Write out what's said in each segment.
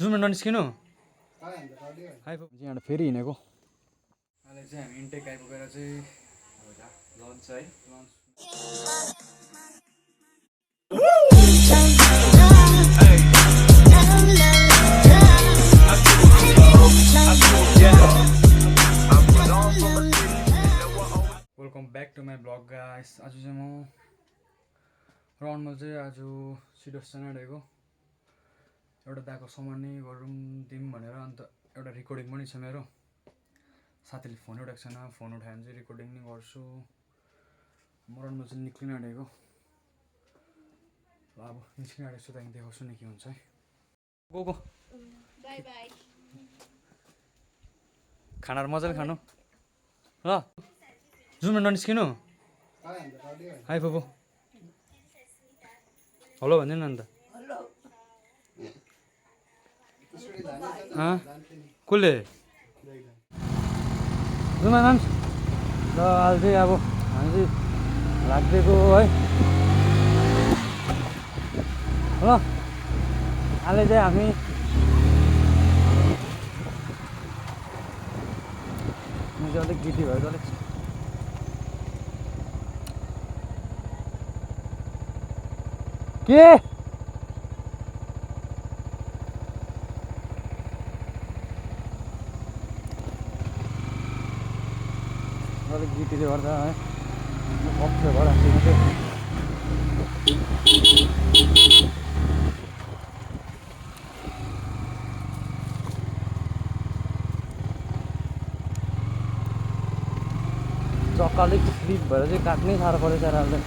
Zoom ननिस्किनु यहाँ फेरि हिँडेको अहिले चाहिँ हामी इन्टेक आइपुगेर चाहिँ लन्च है welcome back to my blog guys. आज चाहिँ म राउन्डमा चाहिँ आज सिडोससँग आएको एउटा दाको सामान नै गरौँ दिउँ भनेर। अन्त एउटा रेकर्डिङ पनि छ मेरो, साथीले फोन उठाएको छैन, फोन उठायो भने चाहिँ रेकर्डिङ नै गर्छु। म राउन्डमा चाहिँ निक्लिन आँटेको। ल अब निस्किन आँटेको छु, त्यहाँदेखि देखाउँछु नि के हुन्छ है। Go go by by. खानाहरू मजाले खानु ल। जुम ननिस्किनु हाई फुपू हेलो भन्दैन नि अन्त। कसले जुमा मान्छ ल। अहिले चाहिँ अब हामी चाहिँ लाग्दिएको है ल। अहिले चाहिँ हामी अलिक गिटी भयो अलिक के अलिक गिटीले गर्दा है अप्ठ्यारो भइरहेको थियो। चक्का अलिक स्लिप भएर चाहिँ काट्नै साह्रो परेछ अहिले।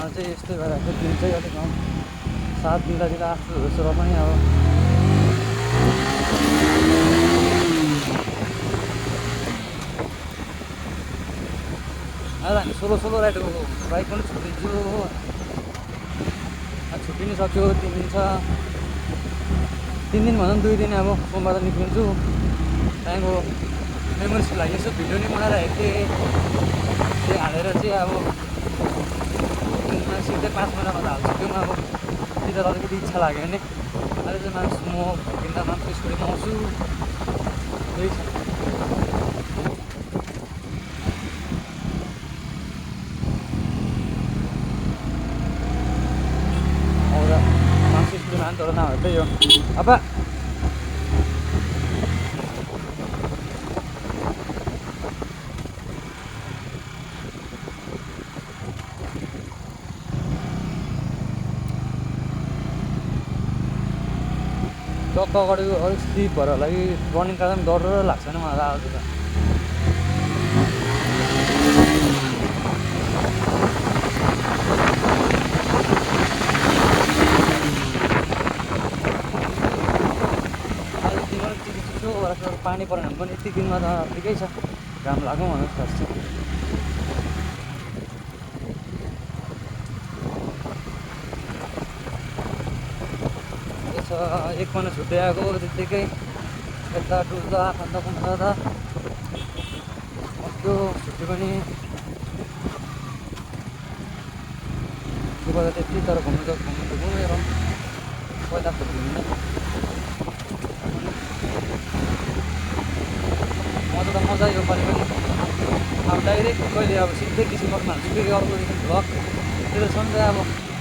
आज चाहिँ यस्तै भइरहेको दिन चाहिँ अलिक साथ दिँदा आफ्नो जस्तो र पनि अब आज हामी सोलो राइड बाइक पनि छुट्टिन्छु हो। छुट्टिनु सक्यो 3 दिन छ, 3 दिन भन्दा पनि 2 दिन अब सोमबार निक्लिन्छु। त्यहाँको मेमोरिजको लागि यसो भिडियो नै बनाएर हेर्थेँ, त्यो हालेर चाहिँ अब सिधै 5 महिनामा त हाल्छु। त्यो अब सिधै अलिकति इच्छा लाग्यो भने अहिले चाहिँ मान्छे म किन्दा मान्छे स्कुटीमा आउँछु त्यही छ। मान्छे स्कुटीमा तर नभए त्यही हो अब। चक्का अगाडिको अलिक स्लिप भएर होला कि रनिङ गर्दा पनि डर लाग्छ नि मलाई आज त। पानी परेन भने पनि यति दिनमा त ठिकै छ, घाम लागौँ भनेर खास चाहिँ। एक महिना छुट्टी आएको त्यत्तिकै खेल्दा डुल्दा खाँदा कुदाउँदा त्यो छुट्टी पनि गर्दा त्यति। तर घुम्नु त घुमेर पहिला त घुम्नु मजा त मजा यो पालि पनि। अब डाइरेक्ट कहिले अब सिधै डिसेम्बरमा हाल्छु फेरि अर्कोदेखि भ्लग। त्यो त सधैँ अब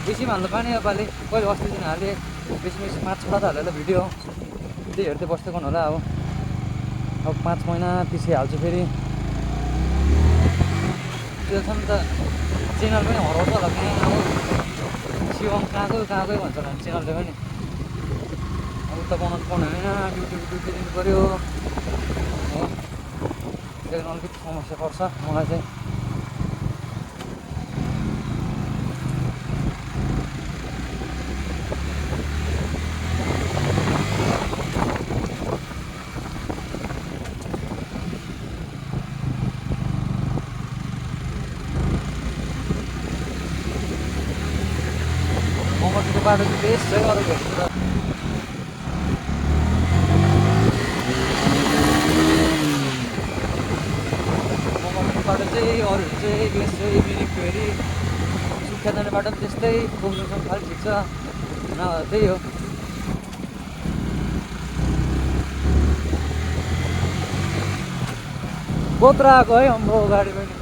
बेसी पनि हाल्नु पाएन यो पालि। कहिले अस्ति दिन हालेँ बेसी 5-6 त हालेर भिडियो त्यही हेर्दै बस्दै गर्नु होला। अब 5 महिना पछि हाल्छु फेरि। त्योसम्म त च्यानल पनि हराउँछ होला कि अब शिवम कहाँकै भन्छ भने च्यानलले पनि। अब त बनाउनु पाउनु होइन, युट्युब दिनु पऱ्यो हो। त्यो अलिकति समस्या पर्छ मलाई चाहिँ। बाटो चाहिँ बेस्ट है अरू भेट्नु त मङ्गलको बाटो चाहिँ अरू चाहिँ बेस्ट चाहिँ मिरिक फेरि सुक्खा जाने बाटो पनि त्यस्तै पुग्नुसम्म खालि ठिक छ नभए त्यही हो गोत्र आएको है हाम्रो गाडी पनि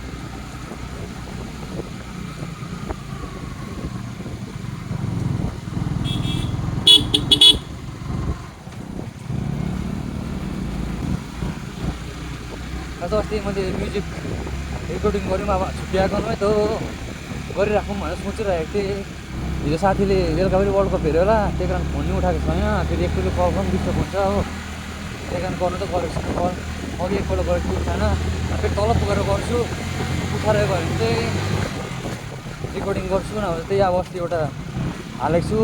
अस्ति मैले म्युजिक रेकर्डिङ गऱ्यौँ अब छुट्टी आएकोमै त गरिराखौँ भनेर सोचिरहेको थिएँ हिजो साथीले बेलुका पनि वर्ल्ड कप हेऱ्यो होला त्यही कारण फोन नै उठाएको छैन फेरि एकपल्ट कल पनि डिस्टर्ब हुन्छ हो त्यही कारण गर्नु त गरेको छु कल अघि एकपल्ट गरेको थिएन फेरि तल पुगेर गर्छु उठाएर गयो भने चाहिँ रेकर्डिङ गर्छु नभए त्यही अब अस्ति एउटा हालेको छु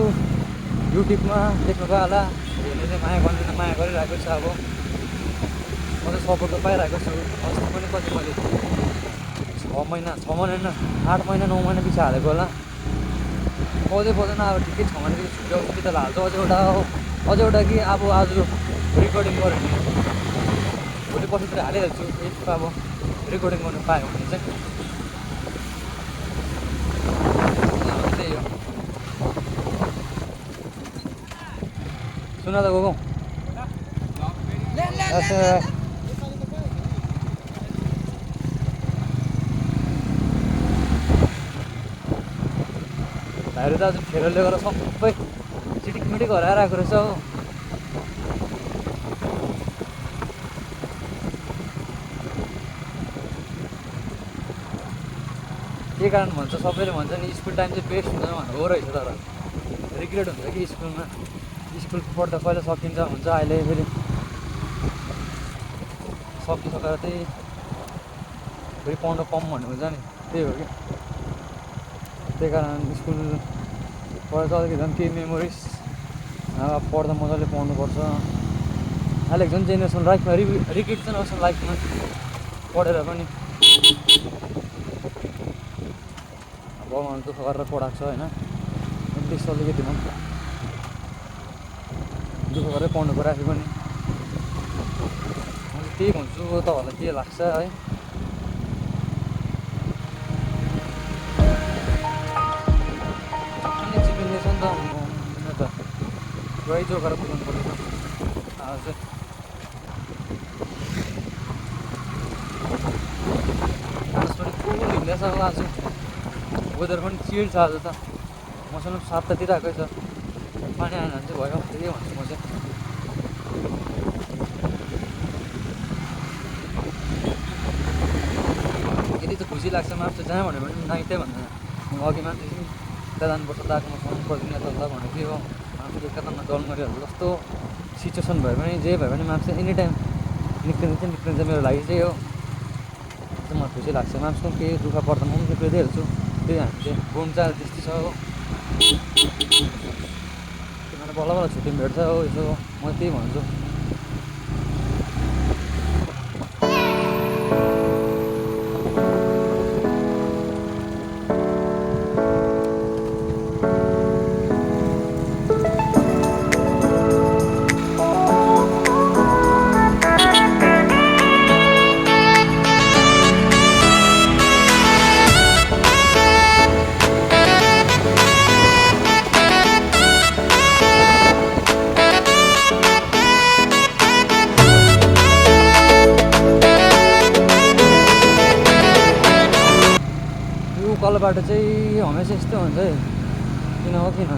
युट्युबमा देख्नु भयो होला हेर्ने चाहिँ माया गर्ने माया गरिरहेको छ अब म त सपोर्ट त पाइरहेको छु अस्ति पनि कति मैले 6 महिना होइन 8 महिना 9 महिना पछि हालेको होला पाउँदैन अब ठिकै 6 महिना पछि छुट्याउँछु कि त हाल्छु अझ एउटा कि अब आज रेकर्डिङ गऱ्यो भने भोलि पर्सितिर हालिहाल्छु इफ अब रेकर्डिङ गर्नु पायो भने चाहिँ त्यही हो सुन त गएको भाइहरू त आज खेलले गर्दा सबै चिटिकमिटिक हराएर आएको रहेछ हो के कारण भन्छ सबैले भन्छ नि स्कुल टाइम चाहिँ बेस्ट हुन्छ भनेर हो रहेछ तर रिग्रेट हुन्छ कि स्कुलमा स्कुल पढ्दा पहिला सकिन्छ हुन्छ अहिले फेरि सकिसकेर त्यही फेरि पढ्नु कम भन्ने हुन्छ नि त्यही हो कि त्यही कारण स्कुल पढ्दा चाहिँ अलिकति झन् केही मेमोरिज अब पढ्दा मजाले पढ्नुपर्छ अहिले झन् जेनेरेसन लाइफमा रिग्रेट चाहिँ नहोस् लाइफमा पढेर पनि भगवान् दुःख गरेर पढाएको छ होइन एटलिस्ट अलिकति भनौँ दुःख गरेर पढ्नु पऱ्यो आफै पनि मैले त्यही भन्छु तपाईँहरूलाई के लाग्छ है चिपिँदैछ नि त गइ जोगाएर पुग्नु पर्छ आज पनि फुल हिँड्दैछ आज वेदर पनि चिल छ आज त मौसम 7 त तिरहेकै छ पानी आएन भने चाहिँ भयो त्यही भन्छु म चाहिँ यति चाहिँ खुसी लाग्छ मान्छे जहाँ भन्यो भने नाइटै भन्दैन अघि मान्छे त्यहाँ जानुपर्छ दाकोमा पाउनु पर्दैन त ल भनेको थियो मान्छे एकतामा दल गरिहाल्नु जस्तो सिचुएसन भयो भने जे भयो भने मान्छे एनी टाइम निक्लिन्छ मेरो लागि चाहिँ हो मलाई खुसी लाग्छ मान्छेको केही दुःख पर्दा म पनि निक्लिदिइहाल्छु त्यही हामी चाहिँ घुम चाहिँ त्यस्तै छ हो तिमीहरू बल्ल बल्ल छुट्टी भेट्छ हो यसो म त्यही भन्छु उकालो बाटो चाहिँ हमेसा यस्तै हुन्छ है किन हो किन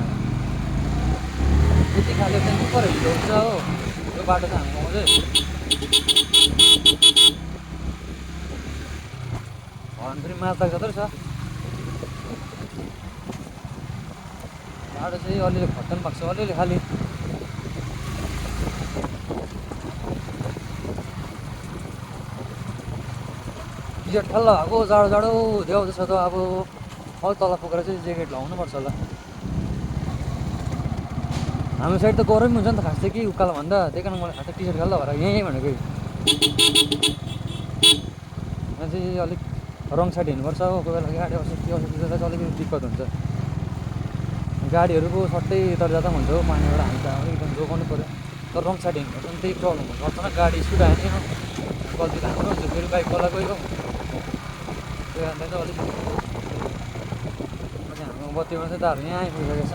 यति खाले चाहिँ पर हिँड्दो हुन्छ हो यो बाटो त हाम्रो चाहिँ हर्न फेरि मार्दा जत्रै छ बाटो चाहिँ अलिअलि खत्तम भएको छ अलिअलि खालि टिसर्ट ठल्ल भएको जाडो जाडो देखाउँदैछ त अब अलिक तल पुगेर चाहिँ ज्याकेट लगाउनुपर्छ होला हाम्रो साइड त गरम हुन्छ नि त खास चाहिँ कि उकालो भन्दा त्यही कारण मलाई खास टिसर्ट खाल्दा भएर यहीँ भनेको यहाँ चाहिँ अलिक रङ साइड हिँड्नुपर्छ हो कोही बेला गाडी आउँछ के आउँछ त्यो चाहिँ अलिकति दिक्कत हुन्छ गाडीहरूको सट्टै तर जाँदा हुन्छ हो पानीबाट हामी त अब एकदम जोगाउनु पऱ्यो तर रङ साइड हिँड्नु पनि त्यही प्रब्लम हुन्छ अचानक गाडी स्पिड हान्यो गल्ती त हाम्रो हुन्छ फेरि बाइक कसलाई गयो त्यो कारणले चाहिँ अलिक हाम्रो बत्तीमा चाहिँ तारहरू यहाँ आइपुगेको छ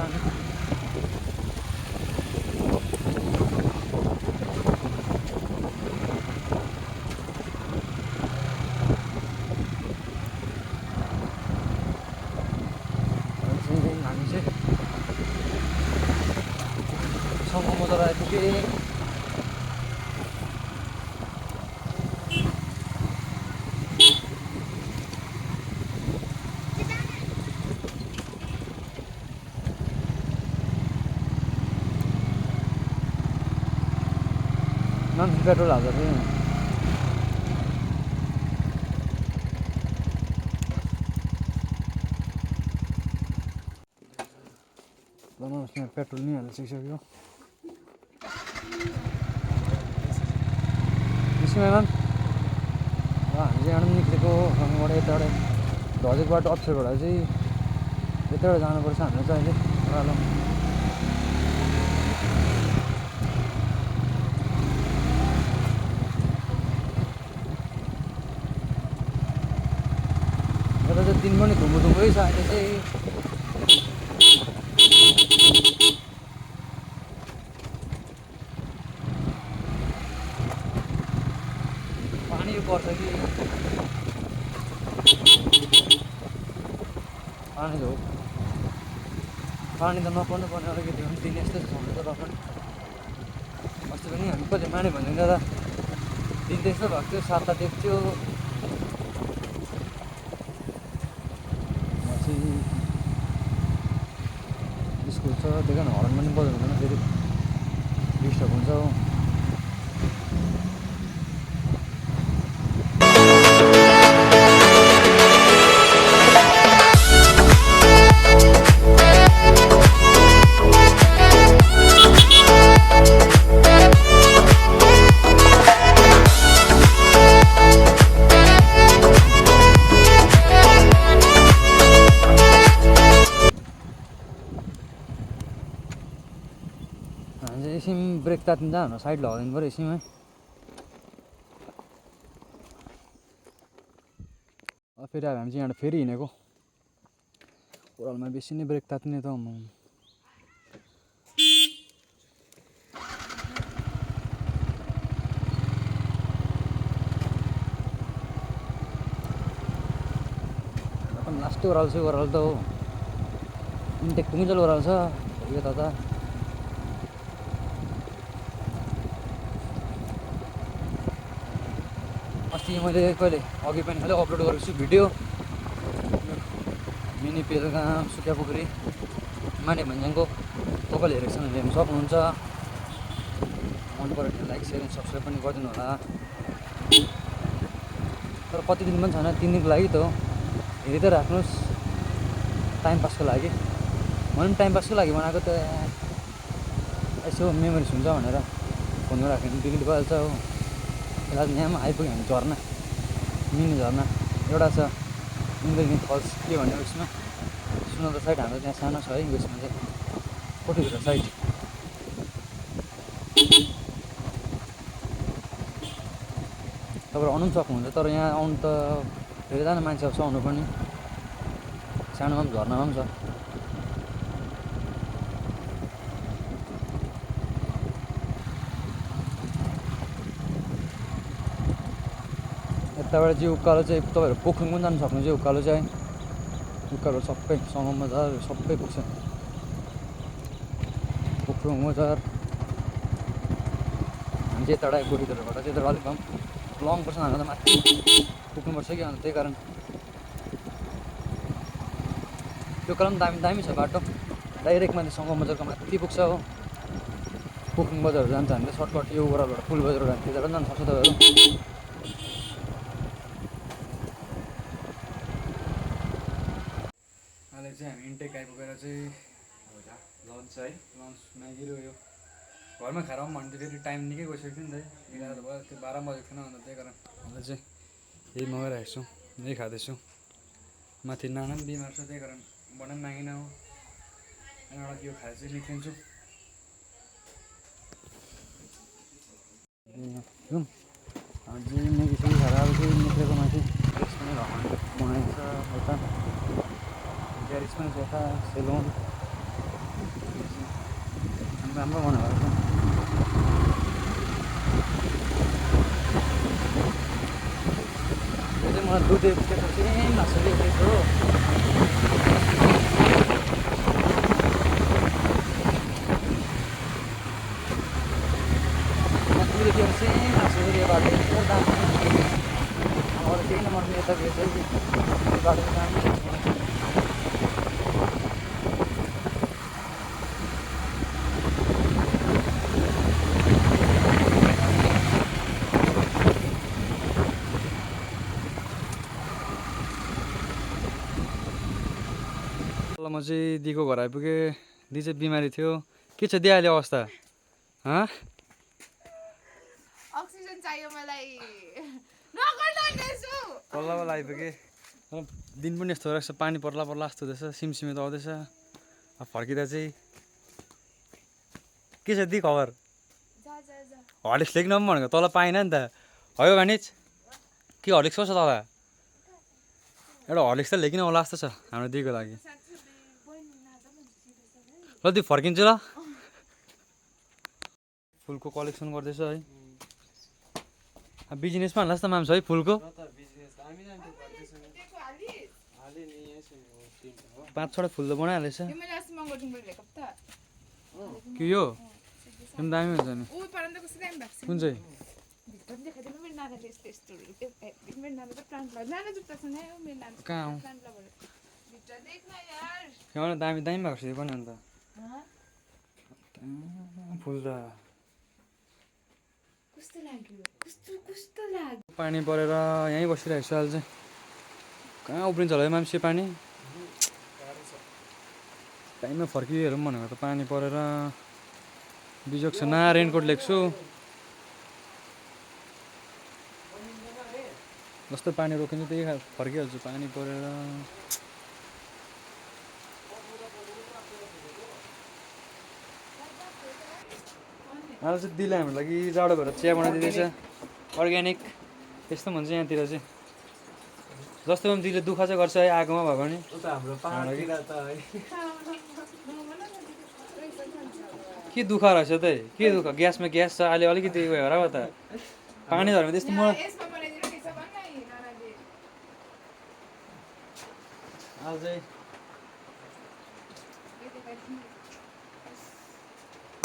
अनि हामी चाहिँ सङ्गममा तर आइपुगेँ मान्छे पेट्रोल हाल्छ फेरि बनाउनुहोस् न पेट्रोल नि हाल्नु सिकिसक्यो निस्क्यौँ म्याम र हामी चाहिँ यहाँ निक्लेको सँगबाट यताबाट धजेकबाट अप्सरबाट चाहिँ यताबाट जानुपर्छ हामीलाई चाहिँ अहिले ओह्रालो यता चाहिँ दिन पनि धुम्बुधुम्बै छ अहिले चाहिँ पानी पर्छ कि पानी त हो पानी त नपर्नु पर्ने अलिकति पनि दिन यस्तै छ सधैँ त र पनि अस्ति पनि हामी कति माने भन्यो दादा दिन त्यस्तो भएको थियो 7 देख्थ्यो स्कुल छ त्यही कारण हर्न पनि बजाउनु हुँदैन फेरि डिस्टर्ब हुन्छ हो हामी चाहिँ एकछिन ब्रेक तातिन्छ हाम्रो साइड लगाइदिनु पऱ्यो एकछिन है फेरि अब हामी चाहिँ यहाँबाट फेरि हिँडेको ओह्रालोमा बेसी नै ब्रेक तात्ने त लास्टै ओह्रालो चाहिँ ओह्रालो त हो इन्टेक पुगिन्जेल ओह्रालो छ यता त अस्ति मैले कहिले अघि पनि खालि अपलोड गरेको छु भिडियो मिनी पेलगाम सुकियापोखरी माने भन्ज्याङको तपाईँले हेरेको छ भने हेर्नु सक्नुहुन्छ मन पऱ्यो भने लाइक सेयर सब्सक्राइब पनि गरिदिनु होला तर कति दिन पनि छैन 3 दिनको लागि त हो हेरि त राख्नुहोस् टाइम पासको लागि मैले पनि टाइम पासको लागि बनाएको त यसो मेमोरिज हुन्छ भनेर फोनमा राख्यो भने डिलिट भइहाल्छ हो आज यहाँमा आइपुग्यो हामी झर्ना मिनी झर्ना एउटा छ इन्द्रगिरी फल्स के भन्ने उयसमा सुनौलो साइड हाम्रो त्यहाँ सानो छ है उयसमा चाहिँ कोठीभित्र साइड तपाईँहरू आउनु पनि सक्नुहुन्छ तर यहाँ आउनु त धेरैजना मान्छे आउँछ आउनु पनि सानोमा पनि झर्नामा पनि छ यताबाट चाहिँ उकालो चाहिँ तपाईँहरू पोखुङ पनि जानु सक्नुहुन्छ उकालो चाहिँ उकालो सबै सङ्गम बजार सबै पुग्छ पोखुङ बजार हामी चाहिँ यताबाट गोठीधरबाट चाहिँ यता अलिक लङ पर्छ हाम्रो त माथि पुग्नुपर्छ कि अन्त त्यही कारण त्यो कारण दामी दामी छ बाटो डाइरेक्ट माथि सङ्गम बजारको माथि पुग्छ हो पोखुङ बजारहरू जान्छ हामीले सर्टकट यो ओह्रालोबाट फुल बजारबाट हामी त्यता पनि जानु सक्छ तपाईँहरू अहिले चाहिँ हामी इन्टेक आइपुगेर चाहिँ लन्च है लन्च म्यागी र यो घरमा खाएर पनि भन्थ्यो फेरि टाइम निकै गइसकेको थियो नि त 11 भयो त्यो 12 बजेको थिएन अन्त त्यही कारण अहिले चाहिँ यही मगाइरहेको छु यही खाँदैछु माथि नाना पनि बिमार छ त्यही कारण बनाइ मागिन हो एउटा के खाएर चाहिँ निक्लिन्छु। अझै मेगी खाएर अब चाहिँ निक्लेको माथि ड्रेस पनि बनाएको छ यता ग्यारेज पनि छ यता सेलुन राम्रो बनाएको छ। यो चाहिँ मलाई दुध दिएपछि लाग्छ कि हो दुध दिएपछि लाग्छ यो बाटो दाम अरू केही नमर्ने यता बेच्छ कि बाटोको दाम म चाहिँ दिको घर आइपुगेँ। दि चाहिँ बिमारी थियो। के छ दिइ अहिले अवस्था? अक्सिजन चाहियो मलाई। बल्ल बल्ल आइपुगेँ। दिन पनि यस्तो रहेछ, पानी पर्ला पर्ला जस्तो हुँदैछ, सिमसिमे त आउँदैछ। अब फर्किँदा चाहिँ के छ दि खबर? हर्लिक्स लेख्न पनि भनेको तल पाइनँ नि त। हो भनिज के हर्लिक्स कसो तल? एउटा हर्लिक्स त लेकिन होला जस्तो छ हाम्रो दिको लागि। ल त्यो फर्किन्छु ल। फुलको कलेक्सन गर्दैछ है। बिजनेसमा हाल्नुहोस् त माम्स है फुलको। 5-6 फुल त बनाइहालेछ। के यो दामी हुन्छ नि। कुन चाहिँ? कहाँ हौ? एउटा दामी दामी भएको छ यो पनि अन्त। फुल त पानी परेर यहीँ बसिरहेको छु अहिले चाहिँ। कहाँ उफ्रिन्छ होला है मान्छे पानी? टाइममा फर्किहेरौँ भनेको त पानी परेर बिजोग छ। न रेनकोट ल्याएको छु। जस्तो पानी रोकिन्छ त्यही फर्किहाल्छु पानी परेर। अहिले चाहिँ दिले हाम्रो लागि जाडो भएर चिया बनाइदिँदैछ अर्ग्यानिक। यस्तो भन्छ यहाँतिर चाहिँ। जस्तो पनि दिले दुःख चाहिँ गर्छ है आगोमा भयो भने। के दुःख रहेछ त? के दुःख? ग्यासमा ग्यास छ अहिले अलिकति उयो हो त। पानी झऱ्यो भने त्यस्तो म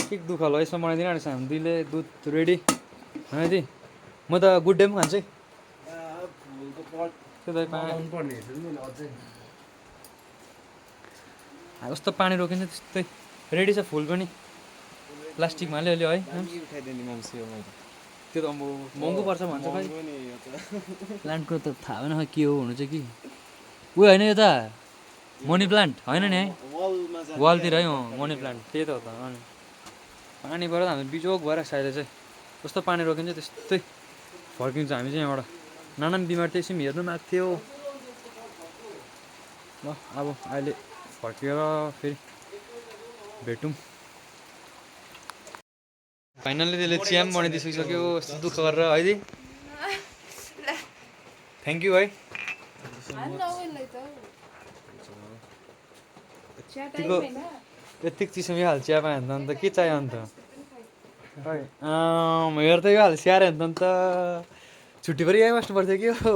के दुःख होला यसमा बनाइदिनु रहेछ हाम्रो दिले दुध रेडी होइन दि। म त गुड डे पनि खान्छु है। जस्तो पानी रोकिन्छ त्यस्तै रेडी छ फुल पनि। प्लास्टिकमा अलिअलि है। त्यो त अब महँगो पर्छ भन्छ खै। प्लान्टको त थाहा भएन खै के हो हुनु चाहिँ कि। उयो होइन यो त मनी प्लान्ट होइन नि है? वालतिर है मनी प्लान्ट त्यही त हो त। पानी परेर हामी बिजोग भइरहेको छ अहिले चाहिँ। जस्तो पानी रोकिन्छ त्यस्तै फर्किन्छ हामी चाहिँ यहाँबाट। नाना पनि बिमार त्यसै हेर्नु पनि आएको थियो। ल अब अहिले फर्किएर फेरि भेटौँ। फाइनल्ली त्यसले चिया पनि बनाइदिइसकिसक्यो यस्तो दुःख गरेर है दि। थ्याङ्क यू है। यतिको चिसोमा यो हाल चिया पायो भने त अन्त के चाहियो अन्त? हेर त यो हाल स्याहाऱ्यो भने त अन्त छुट्टी पनि यहीँ बस्नु पर्थ्यो कि हो।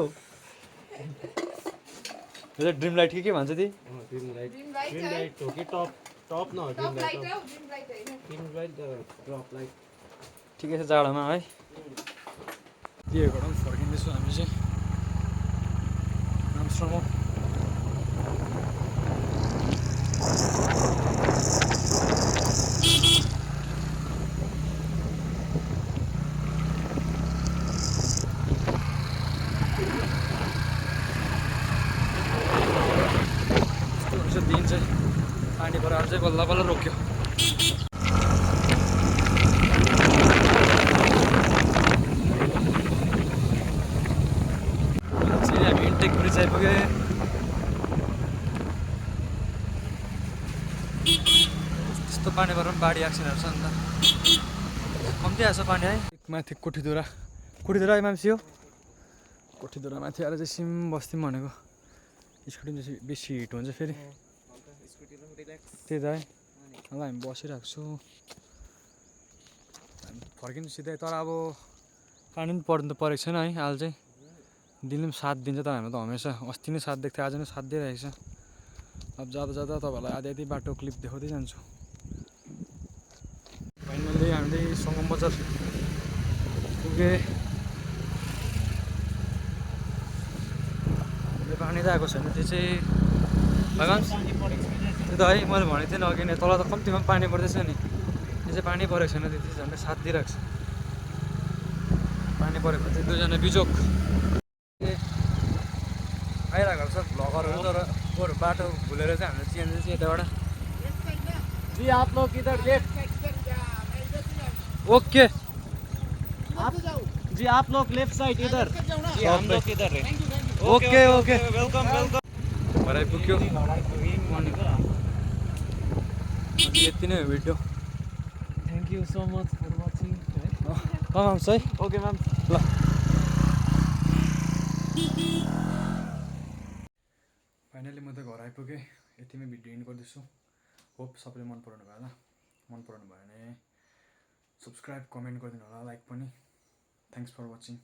यो चाहिँ ड्रिम लाइट के भन्छ ती? ठिकै छ जाडोमा है। दिएबाट पनि फर्किँदैछु हामी चाहिँ आमस्ट्रङ। दिन चाहिँ पानी परेर चाहिँ बल्ल बल्ल रोक्यो। हामी इन्टेक ब्रिज आइपुग्यो। पानी परेर पनि बाढी एक्सिडेन्टहरू छ नि त कम्ती आएको छ पानी है माथि कोठीधुरा मान्छे हो कोठीधुरा माथि आएर चाहिँ सिम बस्थ्यौँ भनेको स्कुटीमा चाहिँ बेसी हिट हुन्छ फेरि त्यही त है अब हामी बसिरहेको छु हामी फर्किन्छु सिधै तर अब पानी पनि पर्नु त परेको छैन है अहिले चाहिँ दिनले पनि साथ दिन्छ तर हाम्रो त हमेसा अस्ति नै साथ दिएको थियो आज नै साथ दिइरहेको छ अब जाँदा जाँदा तपाईँहरूलाई आधी आधी बाटो क्लिप देखाउँदै जान्छु फाइनल्ली हामीले सङ्गम बजार पुगे पानी त आएको छैन त्यो चाहिँ भगवान् त्यो त है मैले भनेको थिएँ अघि नै तल त कम्तीमा पनि पानी पर्दैछ नि यो चाहिँ पानी परेको छैन त्यति झन्डै साथ दिइरहेको छ पानी परेको चाहिँ दुईजना बिजोक आइरहेको छ भ्लगरहरू तर बरु बाटो भुलेर चाहिँ हामीले चेन्ज चाहिँ यताबाट जी आप लोग इधर लेफ्ट ओके जी आप लोग लेफ्ट साइड इधर जी हम लोग इधर है ओके ओके वेलकम वेलकम घर आइपुग्यो यति नै हो video thank you so much for watching कमाउँछ है ओके मैम ल फाइनली म त घर आइपुगेँ यतिमै भिडियो एन्ड गर्दैछु होप सबैले मन पराउनु भयो होला मन पराउनु भयो भने सब्सक्राइब कमेन्ट गरिदिनु होला लाइक पनि थ्याङ्क्स फर वाचिङ